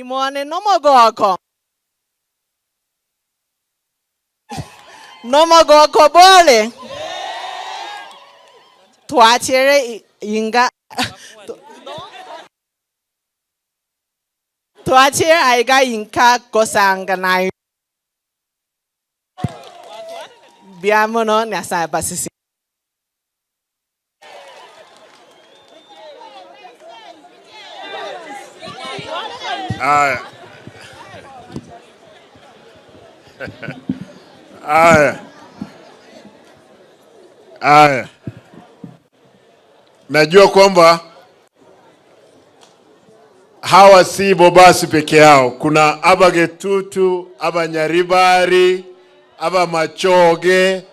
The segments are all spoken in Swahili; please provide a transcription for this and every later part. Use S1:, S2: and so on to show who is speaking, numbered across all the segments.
S1: Imone nomogoko. Nomogoko bole. Twachere inga twachere aiga inka kosanga na biamono Nyasaye basisi.
S2: Aya. Aya. Aya. Najua kwamba hawa si Bobasi peke yao. Kuna Abagetutu, Abanyaribari, Abamachoge,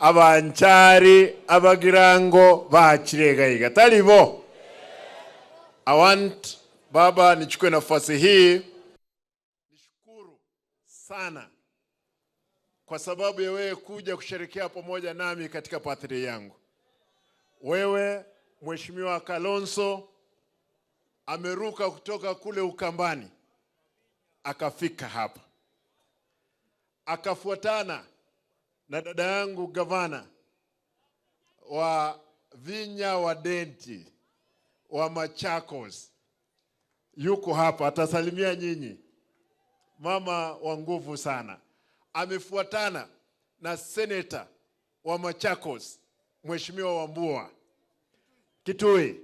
S2: Abanchari, Abagirango, Bachiregaiga. Talibo. I want Baba, nichukue nafasi hii nishukuru sana kwa sababu ya wewe kuja kusherehekea pamoja nami katika birthday yangu. Wewe Mheshimiwa Kalonzo ameruka kutoka kule Ukambani akafika hapa, akafuatana na dada yangu gavana wa Vinya wa Denti wa Machakos, yuko hapa, atasalimia nyinyi. Mama wa nguvu sana. Amefuatana na seneta wa Machakos Mheshimiwa Wambua Kitui.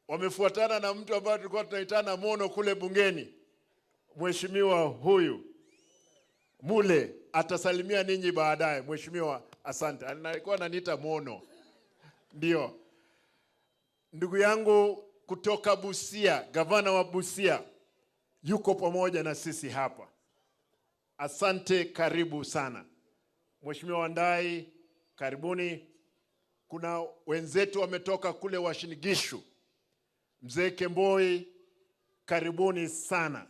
S2: Wamefuatana na mtu ambaye tulikuwa tunaitana Mono kule bungeni, Mheshimiwa huyu Mule atasalimia ninyi baadaye. Mheshimiwa, asante. Alikuwa ananiita Mono. Ndio. Ndugu yangu kutoka Busia, gavana wa Busia yuko pamoja na sisi hapa. Asante, karibu sana. Mheshimiwa Wandai, karibuni. Kuna wenzetu wametoka kule Uasin Gishu. Mzee Kemboi, karibuni sana.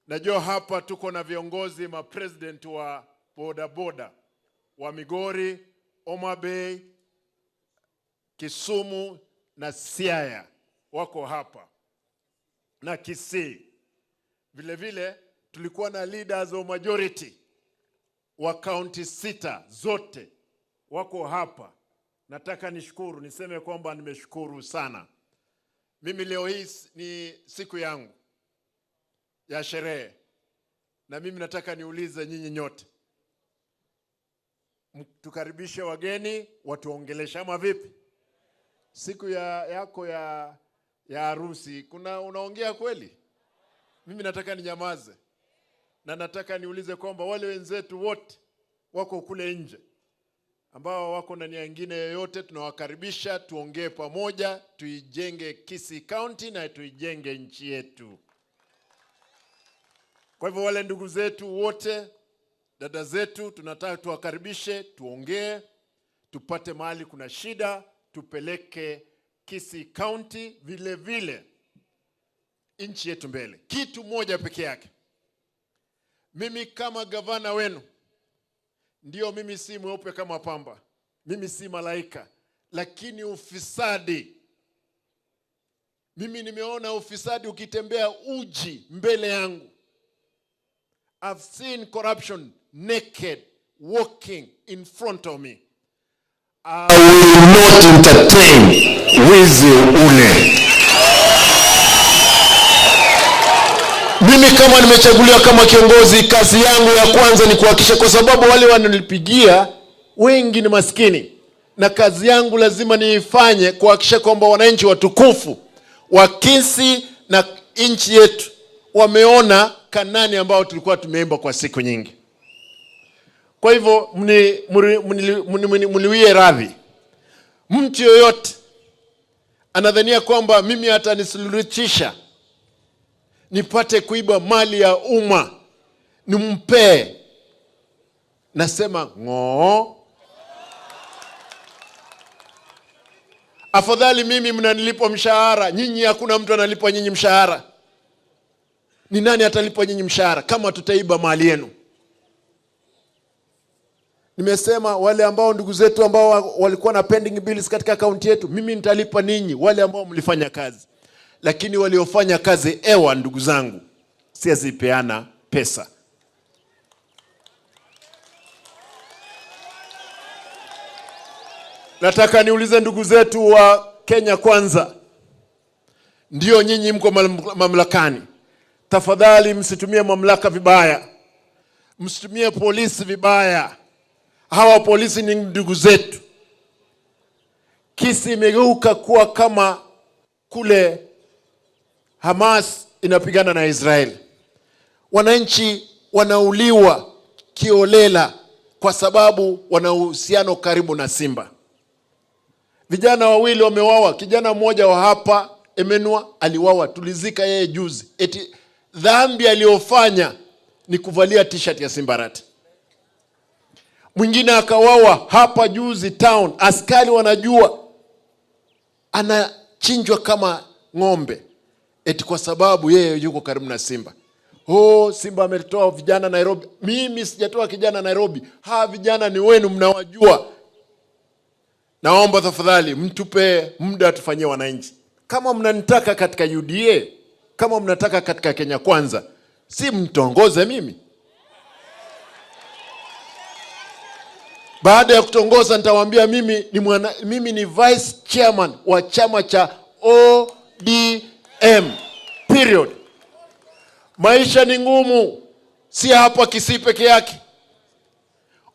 S2: Najua hapa tuko na viongozi ma president wa boda boda wa Migori, Homa Bay, Kisumu na Siaya wako hapa na Kisii. Vile vile tulikuwa na leaders wa majority wa kaunti 6 zote wako hapa. Nataka nishukuru, niseme kwamba nimeshukuru sana. Mimi leo hii ni siku yangu ya sherehe, na mimi nataka niulize nyinyi nyote, tukaribishe wageni watuongeleshe ama vipi? Siku yako ya harusi kuna unaongea kweli? Mimi nataka ninyamaze, na nataka niulize kwamba wale wenzetu wote wako kule nje ambao wako na nia nyingine yoyote, tunawakaribisha tuongee pamoja, tuijenge Kisii County na tuijenge nchi yetu. Kwa hivyo wale ndugu zetu wote, dada zetu, tunataka tuwakaribishe, tuongee, tupate mahali kuna shida, tupeleke Kisii County vile vile nchi yetu mbele. Kitu moja peke yake, mimi kama gavana wenu, ndio mimi si mweupe kama pamba, mimi si malaika, lakini ufisadi, mimi nimeona ufisadi ukitembea uji mbele yangu. I've seen corruption naked walking in front of me. I will not entertain wizi ule. Mimi kama nimechaguliwa kama kiongozi, kazi yangu ya kwanza ni kuhakikisha, kwa sababu wale wananipigia wengi ni maskini, na kazi yangu lazima niifanye kuhakikisha kwamba wananchi watukufu wa Kisii na nchi yetu wameona Kanani ambao tulikuwa tumeimba kwa siku nyingi. Kwa hivyo mniwie radhi. Mtu yoyote anadhania kwamba mimi atanisuluhisha nipate kuiba mali ya umma nimpee, nasema ngoo. Afadhali mimi mnanilipa mshahara, nyinyi hakuna mtu analipwa nyinyi mshahara. Ni nani atalipwa nyinyi mshahara kama tutaiba mali yenu? Nimesema wale ambao ndugu zetu ambao walikuwa na pending bills katika kaunti yetu, mimi nitalipa ninyi wale ambao mlifanya kazi. Lakini waliofanya kazi ewa, ndugu zangu, Siwezi peana pesa. Nataka niulize ndugu zetu wa Kenya Kwanza, ndio nyinyi mko mamlakani, tafadhali msitumie mamlaka vibaya, msitumie polisi vibaya. Hawa polisi ni ndugu zetu. Kisii imegeuka kuwa kama kule Hamas inapigana na Israeli. Wananchi wanauliwa kiolela kwa sababu wana uhusiano karibu na Simba. Vijana wawili wamewawa, kijana mmoja wa hapa Emenua aliwawa, tulizika yeye juzi. Eti dhambi aliyofanya ni kuvalia t-shirt ya Simbarati. Mwingine akawawa hapa juzi town, askari wanajua anachinjwa kama ng'ombe, eti kwa sababu yeye yuko karibu na Simba. Oh, Simba ametoa vijana Nairobi. Mimi sijatoa kijana Nairobi. Hawa vijana ni wenu, mnawajua. Naomba tafadhali mtupe muda tufanyie wananchi. Kama mnanitaka katika UDA, kama mnataka katika Kenya Kwanza, si mtongoze mimi. Baada ya kutongoza nitawaambia mimi ni vice chairman wa chama cha ODM. Period. Maisha ni ngumu, si hapa Kisii peke yake.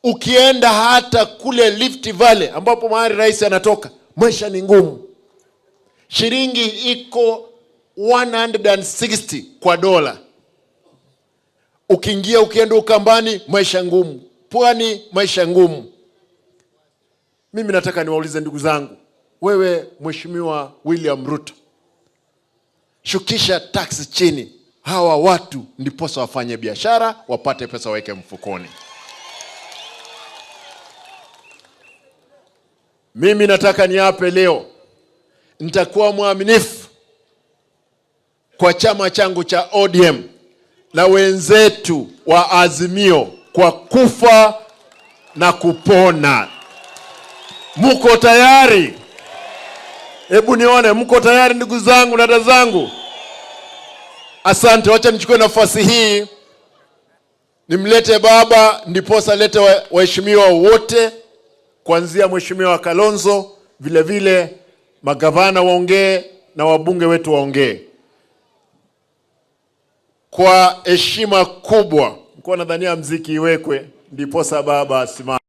S2: Ukienda hata kule Rift Valley ambapo mahali rais anatoka, maisha ni ngumu. Shilingi iko 160 kwa dola. Ukiingia ukienda Ukambani, maisha ngumu. Pwani, maisha ngumu. Mimi nataka niwaulize ndugu zangu, wewe Mheshimiwa William Ruto, shukisha tax chini. Hawa watu ndiposa wafanye biashara, wapate pesa waweke mfukoni. Mimi nataka niape leo, nitakuwa mwaminifu kwa chama changu cha ODM na wenzetu wa Azimio kwa kufa na kupona. Muko tayari? Hebu nione, mko tayari ndugu zangu na dada zangu? Asante. Wacha nichukue nafasi hii nimlete baba, ndiposa lete waheshimiwa wote, kuanzia Mheshimiwa Kalonzo, vile vile magavana waongee na wabunge wetu waongee. Kwa heshima kubwa, nilikuwa nadhania mziki iwekwe, ndiposa baba asimame.